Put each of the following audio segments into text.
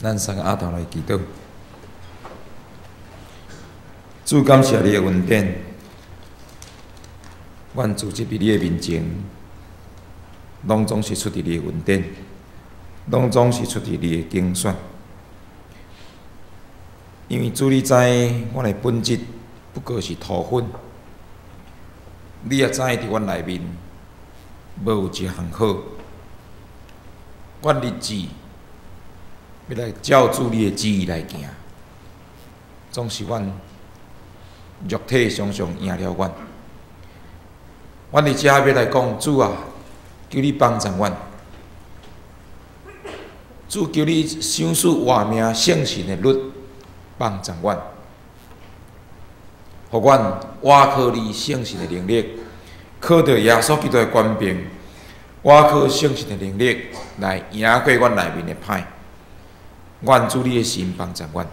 咱三个阿頭來祈禱。主，感謝你的恩典，阮組織佇你的面前，攏總是出佇你的恩典，攏總是出佇你的揀選。因為主，你知阮的本質不過是塗粉，你也知佇阮內面無有一項好，阮立志欲來照主你的旨意來行，總是阮肉體常常贏了阮。阮佇遮欲來講，主啊，求你幫助阮。主，求你賞賜活命聖神的律幫助阮，予阮倚靠你聖神的能力，靠著耶穌基督的權柄，倚靠聖神的能力來贏過阮內面的歹。願主你的神幫助阮。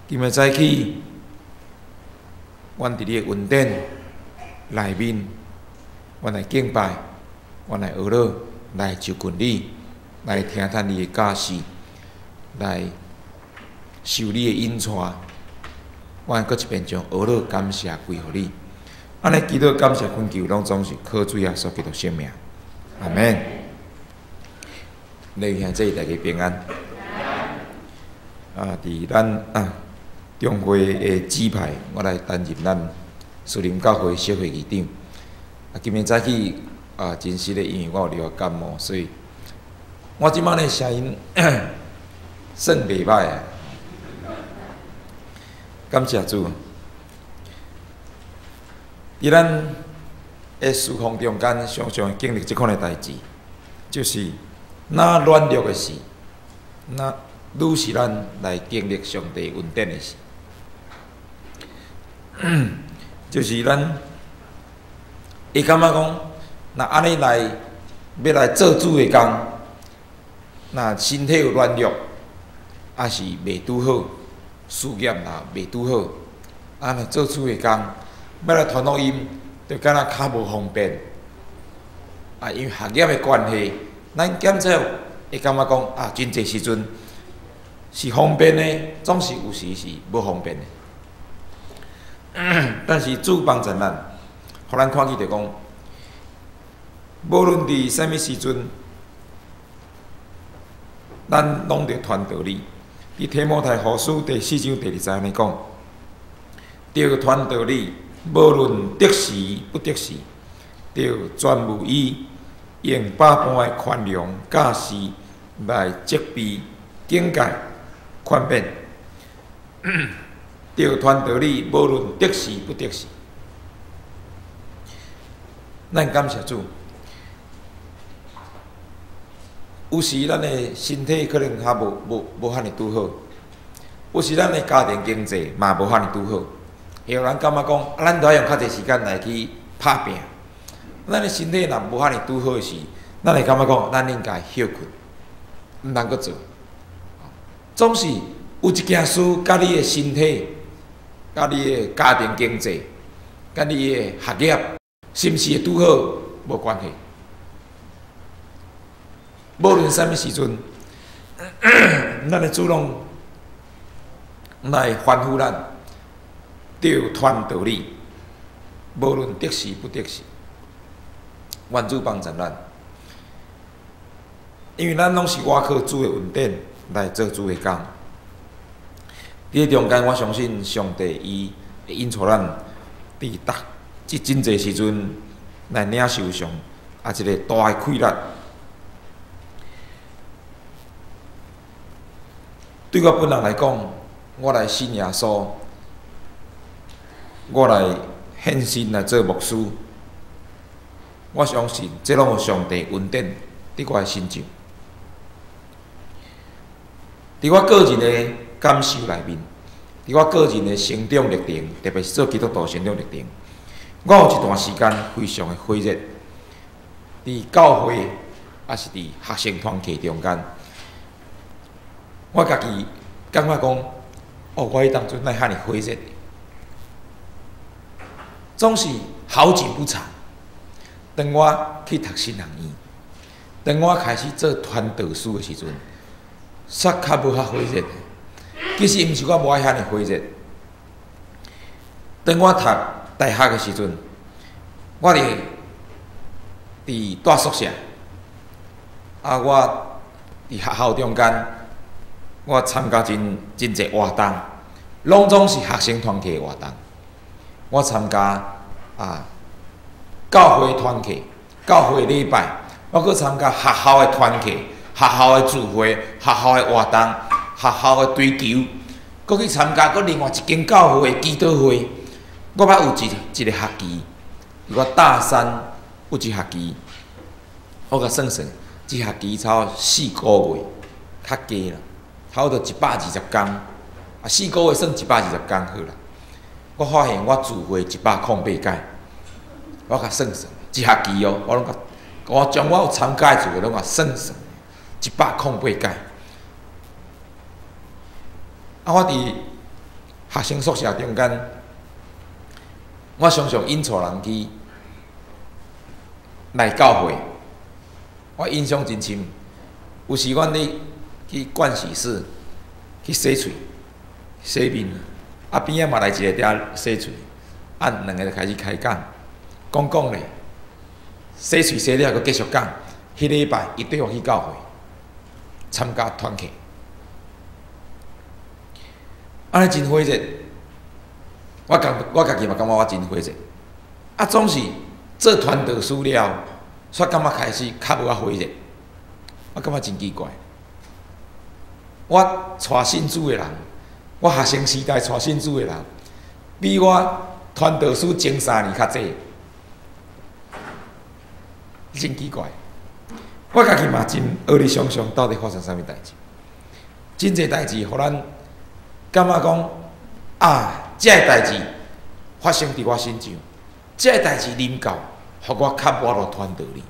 今日早起，阮佇你的恩典內面，阮來敬拜，阮來學樂，來就近你，來聽聽你的教示，來受你的引帶。阮閣一遍將學樂感謝歸予你。按呢祈禱感謝懇求，攏總是靠主耶穌基督聖名。阿門。你兄弟大家平安。啊，佇咱中會的指派，我來擔任咱士林教會小會議長。啊，今日早起啊，真實的，因為我有著感冒，所以我這擺的聲音算袂䆀啊。感謝主。佇咱的事奉中間，常常會經歷這款的代誌，就是若軟弱的時，若愈是咱來經歷上帝恩典的時，就是咱會感覺講，若按呢來欲來做主的工，若身體有軟弱，抑是袂拄好，事業若袂拄好，按呢做主的工，欲來傳福音，就敢若較無方便。啊，因為學業的關係，咱檢測會感覺講啊，真濟時陣是方便的，總是有時是無方便的。但是主幫助咱，予咱看見著講，無論佇啥物時陣，咱攏著傳道理。佇提摩太後書第四章第二節按呢講，著傳道理，無論得時不得時，著全無意用百般的寬容教示來責備、警戒、勸勉。著傳道理，無論得時不得時。咱感謝主。有時咱的身體可能較無遐爾拄好，有時咱的家庭經濟嘛無遐爾拄好，會予咱感覺講，啊，咱著愛用較濟時間來去拍拚。咱的身體若無遐爾拄好時，咱會感覺講，咱應該歇睏，毋通閣做。總是有一件事，佮你的身體、佮你的家庭經濟、佮你的學業，是毋是會拄好，無關係。無論啥物時陣，咱的主攏來吩咐咱，著傳道理，無論得時不得時，願主幫助咱。因為咱攏是倚靠主的恩典來做主的工。佇咧中間，我相信上帝伊會引導咱佇逐這真濟時陣來領受上一個大的氣力。對我本人來講，我來信耶穌，我來獻身來做牧師，我相信這攏有上帝恩典佇我的身上。佇我個人的感受內面，佇我個人的成長歷程，特別是做基督徒成長歷程，我有一段時間非常的火熱，佇教會抑是佇學生團契中間，我家己感覺講，哦，我彼當陣哪會遐爾火熱？總是好景不長。當我去讀神學院，當我開始做傳道師的時陣，煞較無遐火熱。其實毋是我無愛遐爾火熱。當我讀大學的時陣，我佇住宿舍，啊，我佇學校中間，我參加真真濟活動，攏總是學生團契的活動。我參加啊教會團契、教會禮拜，我閣參加學校的團契、學校的聚會、學校的活動、學校的隊球，閣去參加閣另外一間教會的祈禱會。我捌有一一个學期，我大三有一學期，我共算算，一學期差不多4個月，較加啦，差不多120工，啊，4個月算120工好啦。我發現我聚會108屆，我共算算，一學期哦，我攏共我將我有參加的聚會攏共算算，108屆。啊，我佇學生宿舍中間，我常常引帶人去來教會，我印象真深。有時阮咧去盥洗室去洗喙、洗面，啊邊仔嘛來一個佇遐洗喙，啊兩个就開始開講，講講咧，洗喙洗了，閣繼續講。彼禮拜伊綴我去教會參加團契，按呢真火熱。我感我家己嘛感覺我真火熱，啊總是做傳道師了，煞感覺開始較無遐火熱，我感覺真奇怪。我帶信主的人，我學生時代帶信主的人，比我傳道師前3年較濟，真奇怪。我家己嘛真學咧想想，到底發生啥物代誌？真濟代誌，予咱感覺講啊，這个代誌發生佇我身上，這个代誌臨到，予我較無法度傳道理，予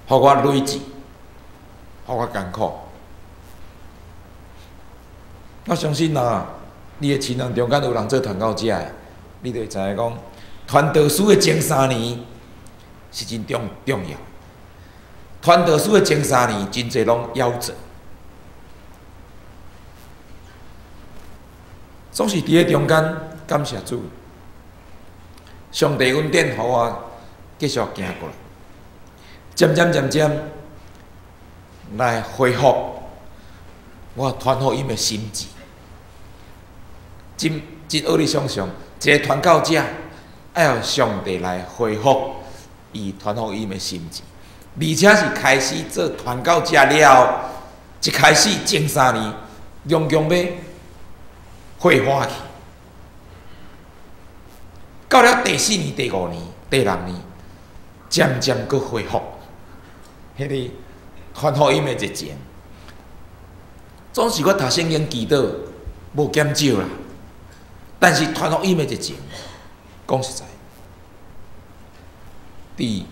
我累積，予我艱苦。我相信啊，你的親人中間有人做傳教者的，你就會知影講，傳道師的前3年是真重重要。傳道師的前三年，真濟攏夭折。總是佇咧中間，感謝主，上帝恩典，予我繼續行過來，漸漸漸漸來恢復我傳福音的心志。真真學咧想像，一个傳教者愛予上帝來恢復伊傳福音的心志，而且是開始做傳教者了後，一開始前3年，強強欲火花去，到了第四年、第五年、第六年，漸漸閣恢復彼个傳福音的熱情。總是我讀聖經祈禱無減少啦，但是傳福音的熱情，講實在，佇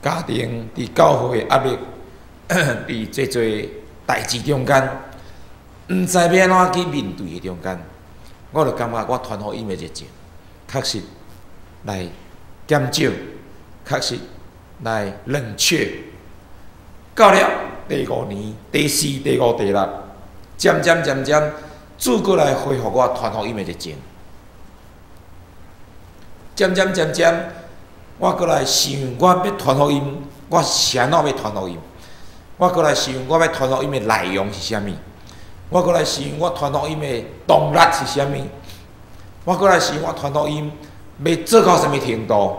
家庭、佇教會的壓力、佇濟濟代誌中間，毋知欲按怎去面對的中間，我就感覺我傳福音的熱情確實來減少，確實來冷卻。到了第五年、第四、第五、第六，漸漸漸漸，主閣來恢復我傳福音的熱情。漸漸漸漸，我閣來想我欲傳福音，我是按怎欲傳福音？我閣來想我欲傳福音的內容是啥物？我閣來想我傳福音的動力是啥物？我閣來想我傳福音欲做到啥物程度？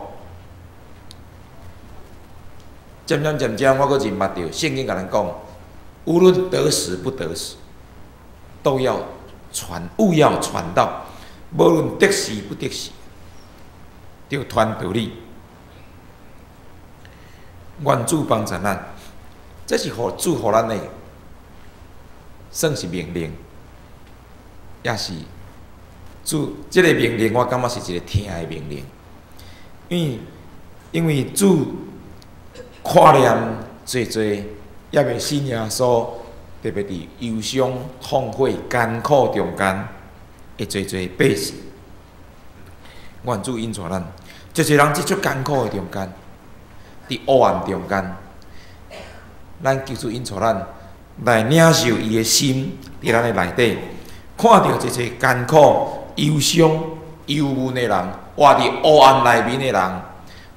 漸漸漸漸，我閣認捌著聖經共咱講，無論得時不得時，都要傳，務要傳道。無論得時不得時，著傳道理。願主幫助咱，這是予主予咱的，算是命令，也是主這个命令，我感覺是一個疼的命令，因為主看念濟濟猶未信耶穌，特別佇憂傷、痛悔、艱苦中間的濟濟百姓，願主引帶咱，濟濟人佇足艱苦的中間，佇黑暗中間，咱求主引帶咱，來領受伊的心佇咱的內底，看著這濟艱苦、憂傷、憂悶的人，活佇黑暗內面的人，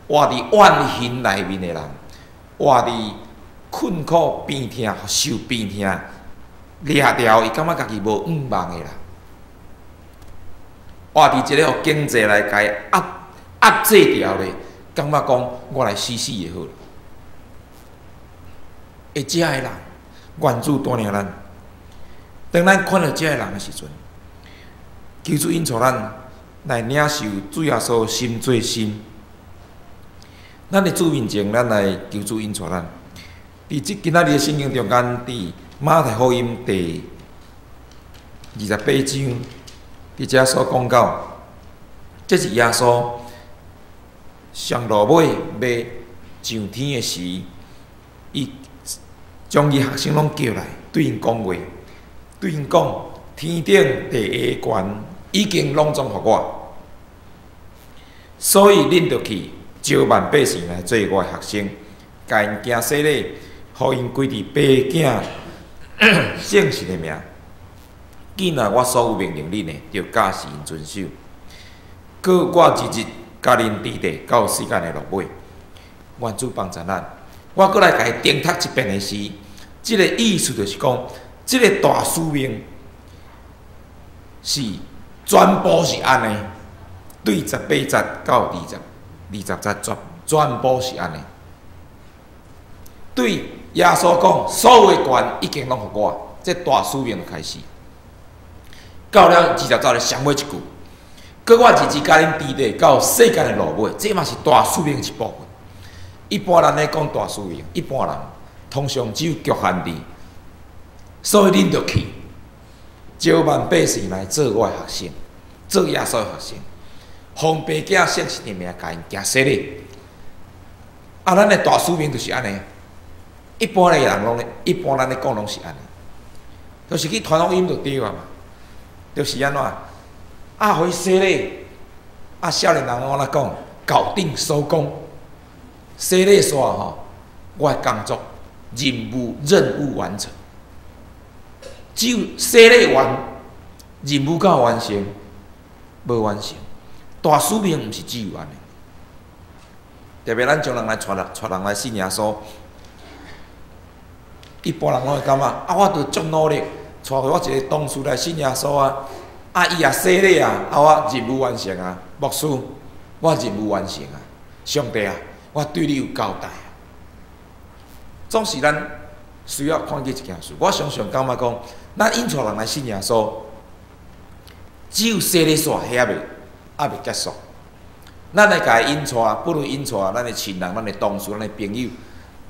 活佇怨恨內面的人，活佇困苦、病痛、受病痛掠牢，伊感覺家己無向望的人，活佇這個予經濟來共伊壓壓制牢咧，感覺講我來死死就好了。會遮的人，願主帶領咱。當咱看著遮的人的時陣，求主引導咱來領受主耶穌心做心。咱佇主面前，咱來求主引導咱。佇這今仔日的聖經中間，佇馬太福音第28章，佇遮所講到，這是耶穌上落尾欲上天的時，伊將伊學生攏叫來，對𪜶講話，對𪜶講：天頂地下權已經攏總予我，所以恁著去招萬百姓來做我的學生，共𪜶行洗禮，予𪜶歸佇爸囝聖神的名。囝若我所有命令恁的，著教示𪜶遵守。閣我日日佮恁佇咧到世間的落尾。願主幫助咱。我閣來共伊重讀一遍的時，這个意思就是講，這个大使命是全部是按呢，對18節到20節全部是按呢。對耶穌講，所有的權已經攏予我，這大使命就開始。到了20節的上尾一句，閣我日日佮恁佇咧到世間的落尾，這嘛是大使命一部分。一般人咧講大使命，一般人通常只有局限佇，所以恁著去招萬百姓來做我的學生，做耶穌的學生，奉爸囝聖神的名，共𪜶行洗禮。啊，咱的大使命就是按呢。一般的人攏咧，一般咱咧講攏是按呢，就是去傳福音就對啊嘛，就是按怎，啊，予伊洗禮，啊，少年人攏按怎講，搞定收工。洗禮煞吼，我的工作任務完成，只有洗禮完，任務敢有完成？無完成。大使命毋是只有按呢，特別咱將人來帶人帶人來信耶穌，一般人攏會感覺啊，我著足努力，帶我一個同事來信耶穌啊，啊，伊也洗禮啊，啊，我任務完成啊，牧師，我任務完成啊，上帝啊，我對你有交代啊。總是咱需要看見一件事，我常常感覺講，咱引帶人來信耶穌，只有洗禮煞，彼猶未結束。咱來共伊引帶，不如引帶咱的親人、咱的同事、咱的朋友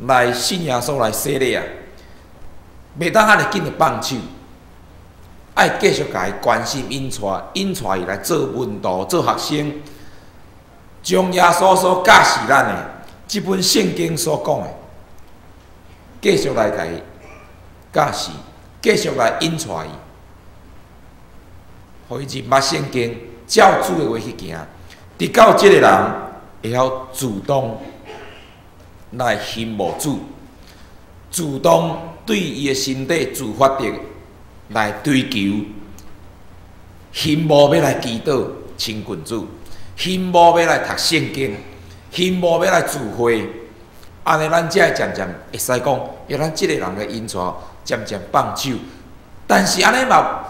來信耶穌來洗禮啊！袂當按呢緊就放手，愛繼續共伊關心引帶，引帶伊來做門徒、做學生，將耶穌所教示咱的這本聖經所講的，繼續來共伊教示，繼續來引帶伊，予伊認捌聖經，照主的話去行，直到這個人會曉主動來尋慕主，主動對伊的身體自發的來追求，尋慕欲來祈禱親近主，尋慕欲來讀聖經，尋慕欲來聚會，按呢咱才會漸漸會使講，予咱這個人的引帶漸漸放手。但是按呢嘛，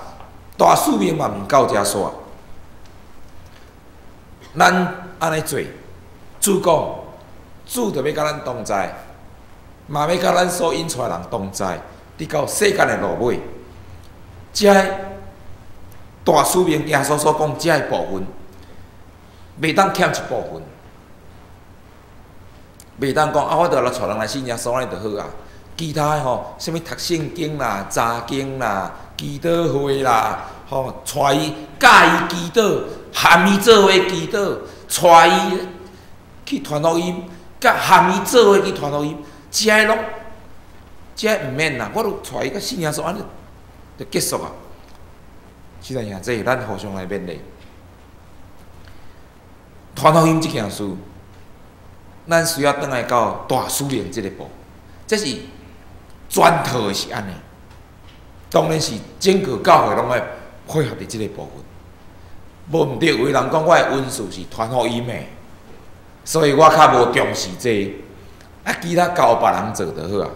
大使命嘛毋到遮煞。咱按呢做，主講，主著欲佮咱同在，嘛欲佮咱所引帶的人同在，直到世間的落尾。這大使命耶穌所講這个部分，袂當欠一部分，袂當講啊，我著來帶人來信耶穌按呢就好啊。其他的吼，啥物讀聖經啦、查經啦、祈禱會啦，吼，帶伊教伊祈禱，含伊做伙祈禱，帶伊去傳福音，佮含伊做伙去傳福音，這個攏，這毋免啦，我著帶伊佮信耶穌，按呢就結束啊。親愛兄弟，咱互相來勉勵。傳福音這件事，咱需要轉來到大使命這个步，這是全套的是按呢。當然是整個教會攏愛配合佇這個部分。無毋對，有的人講我的恩賜是傳福音的，所以我較無重視這個，啊，其他交別人做就好啊。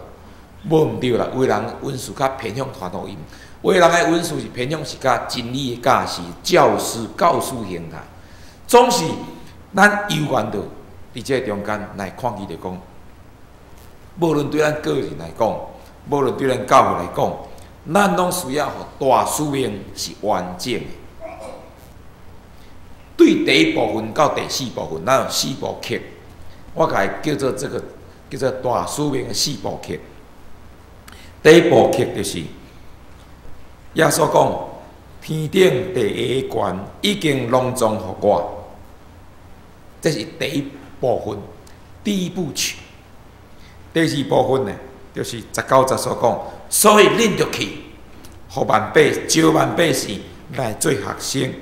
無毋對啦，有的人恩賜較偏向傳福音，有的人的恩賜是偏向是較真理的教示、教師、教師形態。總是咱猶原著佇這個中間來看見著講，無論對咱個人來講，無論對咱教會來講，咱攏需要予大使命是完整的。對第一部分到第四部分，咱有四部曲，我共伊叫做這個叫做大使命的四部曲。第一部曲就是耶穌講，天頂地下的權已經攏總予我，這是第一部分，第一部曲。第二部分呢，就是19節所講，所以恁著去，予萬百召萬百姓來做學生，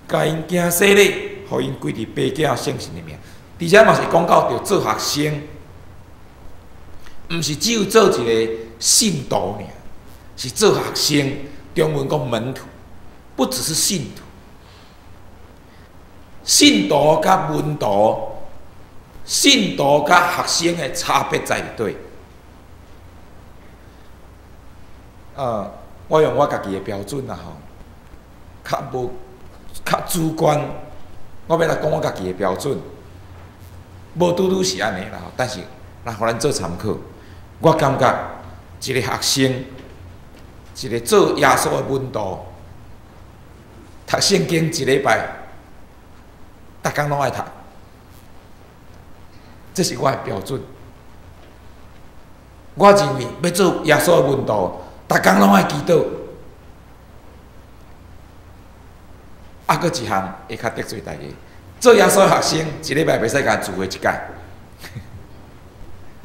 共𪜶行洗禮，予𪜶歸佇爸囝聖神的名。佇遮嘛是講到著做學生，毋是只有做一個信徒爾，是做學生。中文講門徒，不只是信徒。信徒佮門徒，信徒佮學生的差別在佇佗？我用我家己的標準啦吼，較無較主觀，我欲來講我家己的標準，無拄拄是按呢啦吼，但是來予咱做參考。我感覺一個學生，一個做耶穌的門徒，讀聖經一禮拜，逐工攏愛讀，這是我的標準。我認為欲做耶穌的門徒，逐工攏愛祈禱。啊，閣一項會較得罪大家，做耶穌的學生，一禮拜袂使共聚會一擺，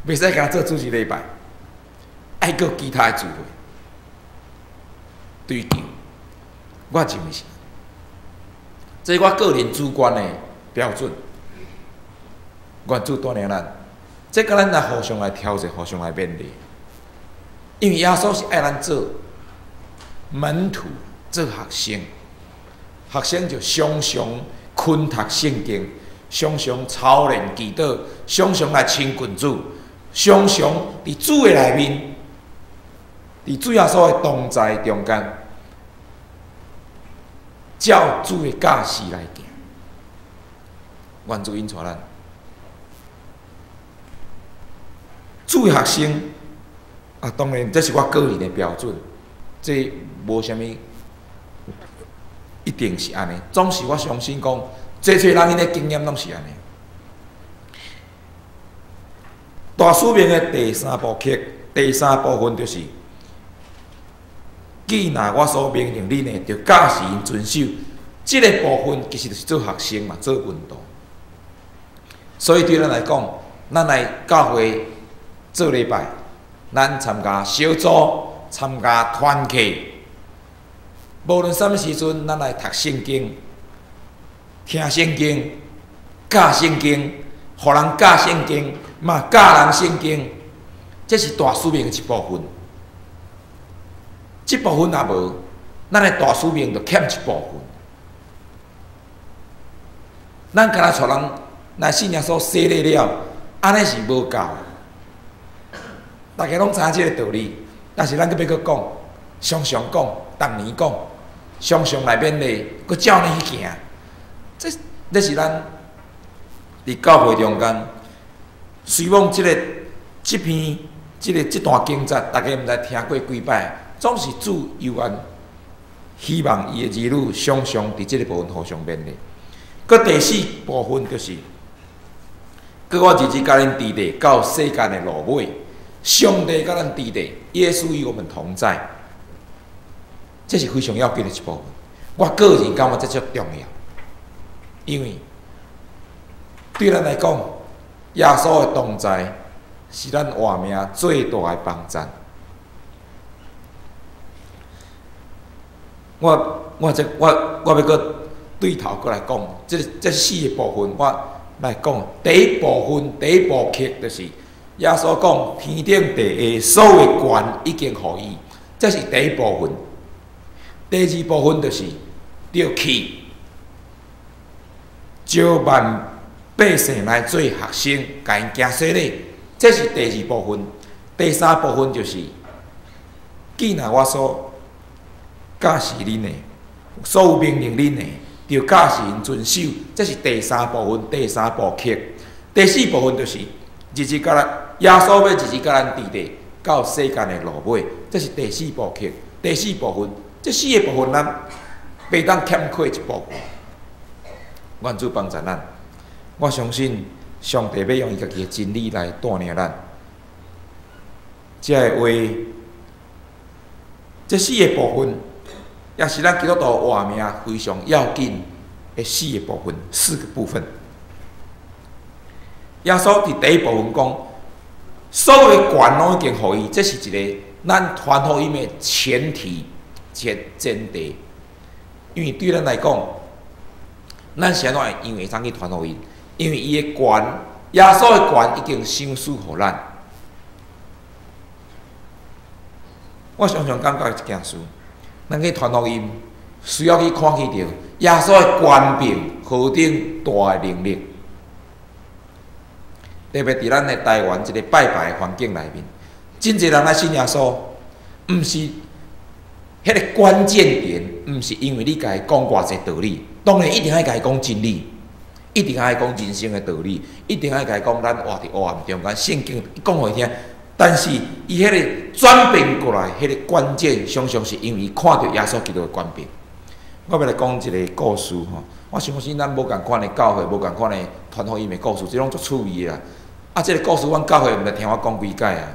袂使共做主日禮拜，愛閣其他的聚會。追求，我認為是，這是我個人主觀的標準。願主帶領咱，這共咱來互相來調節，互相來勉勵。因為耶穌是愛咱做門徒，做學生。學生就常常勤讀聖經，常常操練祈禱，常常來親近主，常常佇主的內面，佇主耶穌的同在中間，照主的教示來行。願主引帶咱。主的學生啊，當然這是我個人的標準，這無啥物一定是按呢。總是我相信講，濟濟人𪜶的經驗攏是按呢。大使命的第三部曲，第三部分就是，既若我所命令恁的，就教示𪜶遵守。這個部分其實就是做學生嘛，做門徒。所以對咱來講，咱來教會做禮拜，咱參加小組、參加團契，無論啥物時陣，咱來讀聖經、聽聖經、教聖經，予人教聖經，嘛教人聖經，這是大使命的一部分。這部分若無，咱的大使命就欠一部分。咱敢若帶人來信耶穌洗禮了，按呢是無夠。大家攏知影這個道理，但是咱閣欲閣講，常常講，逐年講，常常來勉勵，閣照呢去行。這是咱佇教會中間，雖罔這個這篇這個這段經節，大家毋知聽過幾擺，總是主猶原希望伊的兒女常常佇這個部分互相勉勵。閣第四部分就是，閣我日日佮恁佇咧到世間的落尾，上帝佮咱佇咧，耶穌與我們同在，這是非常要緊的一部分。我個人感覺這足重要，因為對咱來講，耶穌的同在是咱活命最大的幫贊。我我這我我欲閣對頭閣來講，這四個部分我來講。第一部分，第一部曲就是耶穌講天頂地下所有權已經予伊，這是第一部分。第二部分就是著去召萬百姓來做學生，共𪜶行洗禮，這是第二部分。第三部分就是，既若我所教示恁的，所有命令恁的，著教示𪜶遵守，這是第三部分，第三部曲。第四部分就是，日日佮咱耶穌欲日日佮咱佇咧到世間的落尾，這是第四部曲，第四部分。這四个部分咱袂當欠缺一部分。願主幫助咱，我相信上帝欲用伊家己的真理來帶領咱。這个話，這四个部分，也是咱基督徒活命非常要緊的四个部分，四個部分。耶穌佇第一部分講，所有的權攏已經予伊，這是一个咱傳福音的前提、前提。因為對咱來講，咱是按怎會因為會當去傳福音？因為伊的權，耶穌的權已經賞賜予咱。我常常感覺一件事，咱去傳福音，需要去看見著耶穌的權柄何等大的能力。特別佇咱的台灣這个拜拜的環境內面，真濟人來信耶穌，毋是彼个關鍵點，毋是因為你共伊講偌濟道理，當然一定愛共伊講真理，一定愛講人生的道理，一定愛共伊講咱活佇黑暗中間，聖經講予伊聽。但是伊彼個轉變過來，彼个關鍵，常常是因為伊看著耶穌基督的權柄。我欲來講一個故事吼，我相信咱無仝款的教會，無仝款的傳福音的故事，這攏足趣味的啦。啊，這个故事，阮教會毋知聽我講幾擺啊？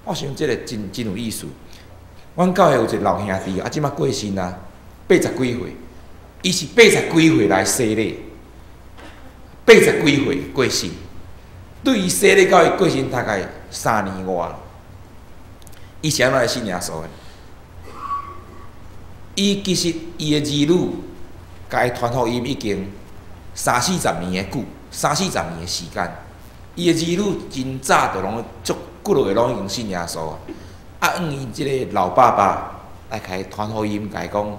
我想這個真真有意思。阮教會有一个老兄弟，啊，這馬過身啊，八十幾歲，伊是八十幾歲來洗禮，八十幾歲過身，對伊洗禮到伊過身大概3年外。伊是按怎來信耶穌的？伊其實伊的兒女共伊傳福音已經三四十年的久，三四十年的時間。伊的兒女真早就攏足幾落個攏已經信耶穌啊！啊，向伊這个老爸爸來共伊傳福音，共伊講：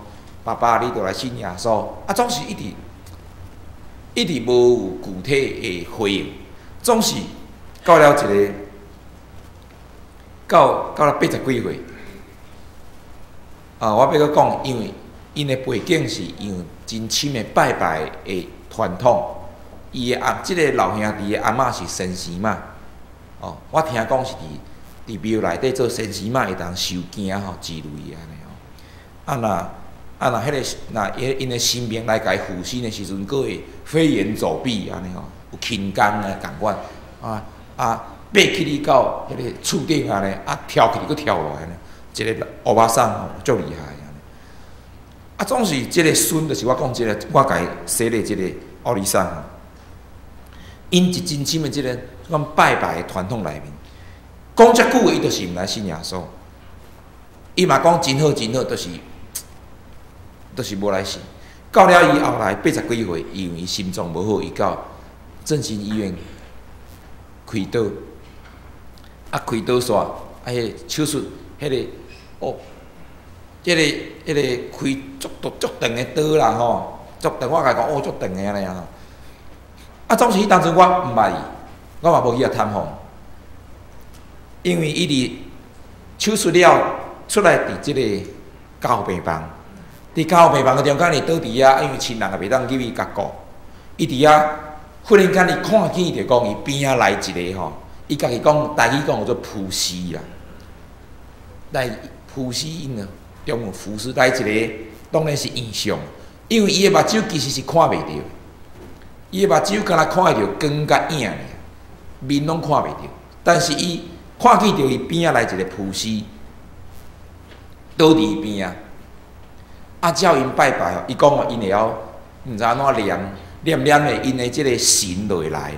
爸爸，你著來信耶穌。啊，總是一直一直無有具體的回應，總是到了一个到了八十幾歲。啊，我欲閣講，因為𪜶的背景是因為真深的拜拜的傳統。伊的阿，這个老兄弟的阿嬤是先生媽，哦，我聽講是佇廟內底做先生媽會當收驚吼之類的按呢吼。啊若啊若彼个若伊𪜶的神明來共伊附身的時陣，閣會飛檐走壁按呢吼，有輕功啊仝款，啊啊爬起去到彼个厝頂按呢，啊跳起去閣跳落來按呢，一个烏巴桑吼足厲害按呢。啊，總是這个孫，就是我講這个，我共伊洗禮這个奧利桑吼。𪜶一真深的這个阮拜拜的傳統內面，講遮久，伊就是毋來信耶穌。伊嘛講真好真好，就是無來信。到了伊後來八十幾歲，因為伊心臟無好，伊到振興醫院開刀。啊，開刀煞，啊，彼个手術，彼个哦，這个開足大足長的刀啦吼，足長，我共伊講哦，足長的按呢吼。啊，總是彼當陣我毋捌伊，我嘛無去共探訪，因為伊佇手術了出來佇這個加護病房，佇加護病房的中間伊倒佇遐，因為親人也袂當入去共顧，伊佇遐忽然間伊看見著講伊邊仔來一个吼，伊家己講台語講叫做浮屍啦，來浮屍𪜶啊，中文浮屍來一个，當然是異象，因為伊的目睭其實是看袂著。伊的目睭敢若看會著光佮影爾，面攏看袂著。但是伊看見著伊邊仔來一个浮屍，倒佇伊邊仔。啊，照𪜶拜拜吼，伊講哦，𪜶會曉毋知按怎念，念念的，𪜶的這个神就會來。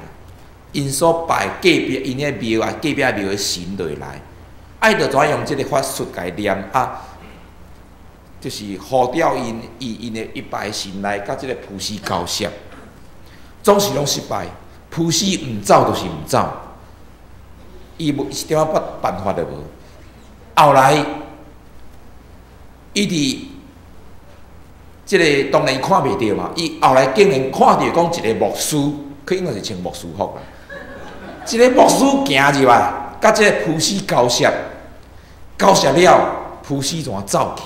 𪜶所拜隔壁，𪜶的廟啊，隔壁廟的神就會來。啊，伊就怎用這个法術共伊念啊，就是呼召𪜶伊𪜶的伊拜神來，佮這个浮屍交涉。總是攏失敗，浮屍毋走就是毋走。伊無一點仔辦法都無。後來，伊佇這个當然看袂著嘛，伊後來竟然看著講一个牧師，佢應該是穿牧師服啦。一个牧師行入來，佮這个巫師交涉，交涉了，巫師怎走去？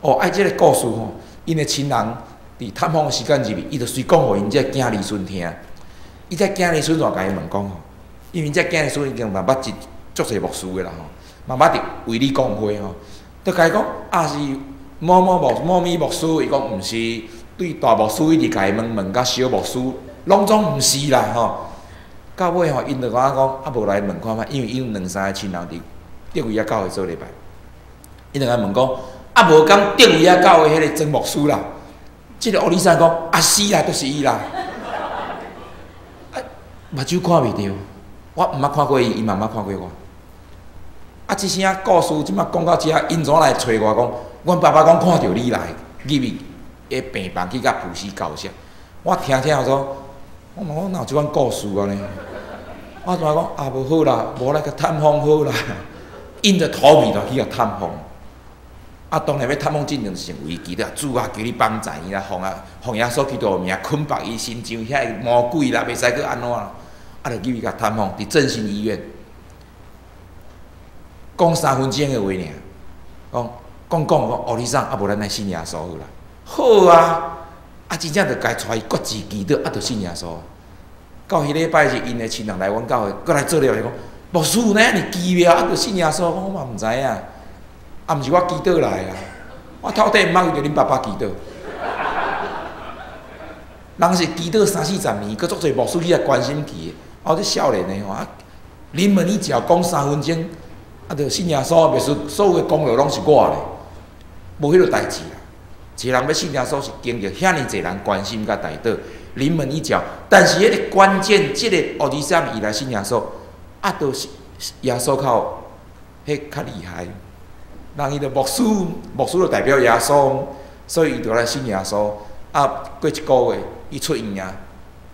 哦，愛這个故事吼，𪜶的親人佇探訪的時間入去，伊就隨講予𪜶這个囝兒孫聽。伊這囝兒孫就共伊問講吼，因為這囝兒孫已經嘛捌一足濟牧師的啦吼，嘛捌佇衛理公會吼，就共伊講啊是某某牧某咪牧師，伊講毋是，對大牧師一直共伊問問甲小牧師，攏總毋是啦吼。到尾吼，𪜶就共我講，啊無來問看覓，因為𪜶有兩三个親人佇竹圍仔教會做禮拜，𪜶就共問講，啊無敢竹圍仔教會彼个曾牧師啦，這个烏尼桑講，啊是啦，就是伊啦。啊，目睭看袂著，我毋捌看過伊，伊嘛毋捌看過我。啊，這聲故事這擺講到遮，𪜶怎來揣我講？阮爸爸講看著你來入去彼病房去佮巫師交涉，我聽聽說，我問我哪有這款故事按呢？我怎講啊無好啦，無來共探訪好啦，硬著頭皮就去共探訪。啊，當然欲探訪進前是為祈禱，主啊，求你幫助伊啦，奉啊奉耶穌基督的名捆綁伊身上遐个魔鬼啦，袂使閣按怎啦，啊，就入去共探訪，佇振興醫院，講3分鐘的話爾，講講講講，烏尼桑啊，無咱來信耶穌好啦，好啊，啊真正就共帶伊決志祈禱，啊，就信耶穌。到彼禮拜日，𪜶的親人來阮教會，閣來做了，伊講牧師哪爾奇妙，啊，就信耶穌，我嘛毋知影。啊，毋是我祈禱來啊！我透底毋捌為著恁爸爸祈禱。人是祈禱三四十年，閣足濟牧師去遐關心去的。啊，這少年的吼，啊，臨門一腳講3分鐘，啊，就信耶穌，袂輸所有的功勞攏是我咧，無彼落代誌啦。一個人欲信耶穌是經歷遐爾濟人關心佮代禱，臨門一腳。但是彼个關鍵，這个烏尼桑伊來信耶穌，啊，就是耶穌較彼較厲害。人伊就牧師，牧師就代表耶穌，所以伊就來信耶穌。啊，過一个月，伊出院啊，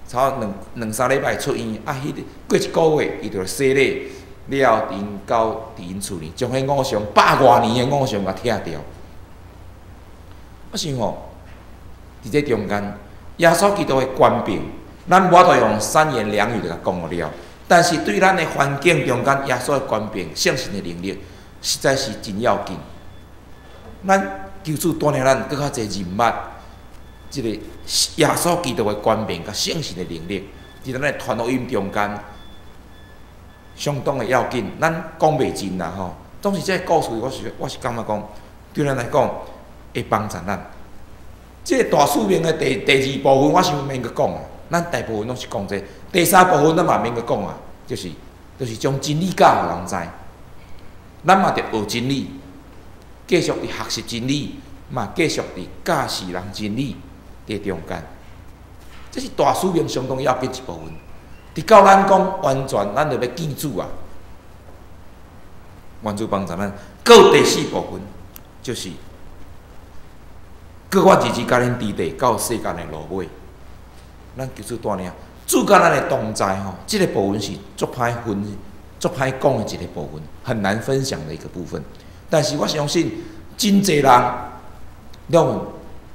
差不多兩三禮拜出院。啊，彼个過一个月，伊就洗禮了，𪜶到佇𪜶厝裡，將彼偶像百外年的偶像共拆掉。我想吼，佇這中間，耶穌基督的權柄，咱無法度用三言兩語就共講予了。但是對咱的環境中間，耶穌的權柄、聖神的能力，實在是真要緊。咱求主帶領咱閣較濟認捌這个耶穌基督的權柄佮聖神的能力，佇咱的傳福音中間，相當的要緊。咱講袂盡啦吼。總是這个故事，我是感覺講，對咱來講會幫助咱。這个大使命的第二部分，我想免閣講啊。咱大部分攏是講這個，第三部分咱嘛免閣講啊，就是將真理教予人知。咱嘛著學真理，繼續佇學習真理，嘛繼續佇教示人真理佇中間。這是大使命相當要緊一部分。直到咱講完全，咱就欲見主啊！願主幫助咱。閣有第四部分，就是閣我日日佮恁佇地到世間的落尾，咱求主帶領，主佮咱的同在吼，這个部分是足歹分、足歹講的一个部分，很難分享的一個部分。但是我相信，真濟人攏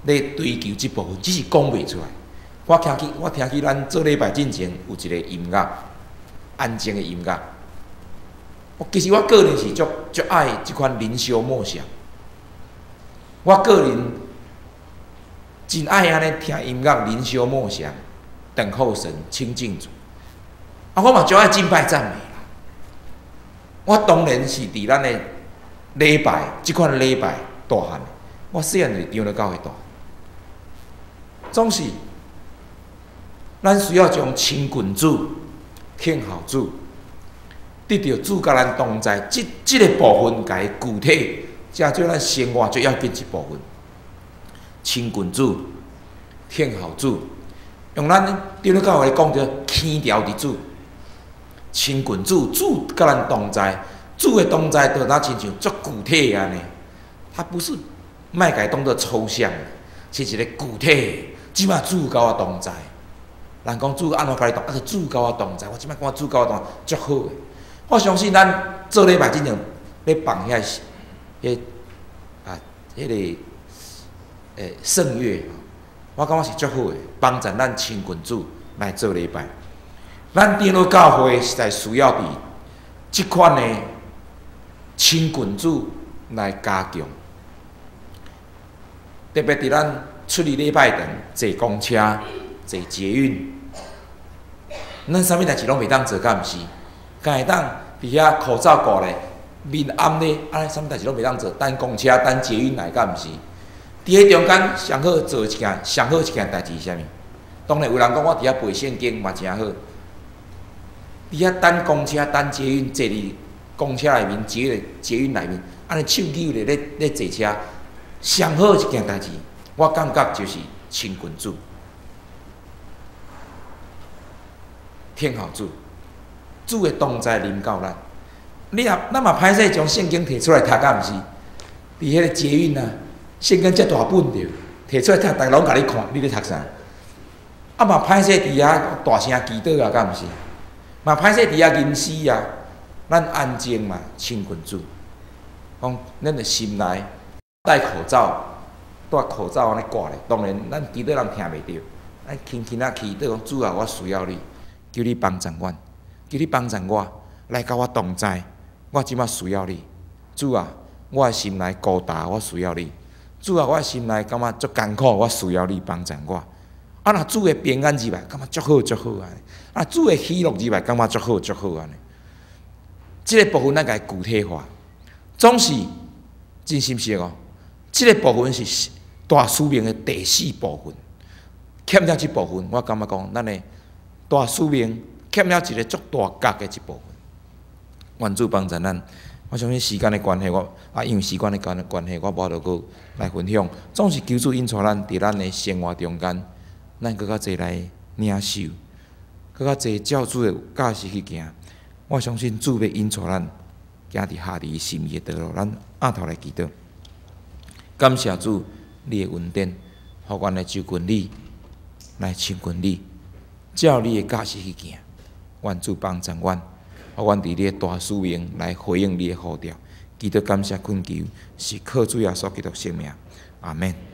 咧追求這部分，只是講袂出來。我聽起咱做禮拜進前有一個音樂，安靜的音樂。我其實我個人是足足愛這款靈修默想。我個人真愛按呢聽音樂、靈修默想、等候神、親近主。啊，我嘛足愛敬拜讚美啦。我當然是佇咱的禮拜，這款禮拜大漢的。我細漢就是長老教會大。總是，咱需要將親近主、聽候主，得著主佮咱同在，這個部分共伊具體，才做咱生活最要緊一部分。親近主、聽候主，用咱長老教會講著牽牢佇主，親近主，主佮咱同在，主的同在就若親像足具體按呢，他不是莫共伊當做抽象，是一個具體。這擺主佮我同在，人講主按怎佮你同，啊，就主佮我同在，我這擺感覺主佮我同在足好的。我相信咱做禮拜進前咧放遐彼啊，彼个聖樂，我感覺是足好的，幫助咱親近主來做禮拜。咱長老教會實在需要佇這款的親近主來加強，特別佇咱出去禮拜堂坐公車、坐捷運，咱啥物代誌攏袂當做，敢毋是？敢會當佇遐口罩掛咧，面掩咧，按呢啥物代誌攏袂當做，等公車、等捷運來，敢毋是？佇彼中間上好做一件，上好一件代誌是啥物？當然有人講我佇遐背聖經嘛誠好。佇遐等公車、等捷運，坐佇公車內面、捷運內面，按呢手機咧咧坐車，上好一件代誌，我感覺就是親近主，聽候主，主的同在臨到咱。你若咱嘛歹勢將聖經提出來讀，敢毋是？佇彼个捷運啊，聖經遮大本著，提出來讀，逐家攏共你看，你咧讀啥？啊嘛歹勢佇遐大聲祈禱啊，敢毋是？嘛歹勢佇遐吟詩啊，咱安靜嘛，親近主。講咱的心內戴口罩，戴口罩按呢掛咧，當然咱祈禱人聽袂著，咱輕輕仔祈禱講主啊，我需要你，求你幫助阮，求你幫助我，來佮我同在，我這馬需要你，主啊，我的心內孤單，我需要你，主啊，我的心內感覺足艱苦，我需要你幫助我。啊，若主的平安入來，感覺足好足好按呢。啊，主的喜樂入來，感覺足好足好按呢。這个部分咱共伊具體化，總是真心實哦。這个部分是大使命的第四部分，欠了這部分，我感覺講，咱的大使命欠了一个足大角的一部分。願主幫助咱。我相信時間的關係，我啊，因為時間的關係，我無法度閣來分享。總是求主引帶咱佇咱的生活中間，咱閣較濟來領受，閣較濟照主的教示去行。我相信主欲引帶咱行佇合伊心意的道路。咱徛頭來祈禱，感謝主，你的恩典，予阮來就近你，來親近你，照你的教示去行。願主幫助阮，予阮佇你的大使命來回應你的呼召。祈禱感謝懇求，是靠主耶穌基督聖名。阿們。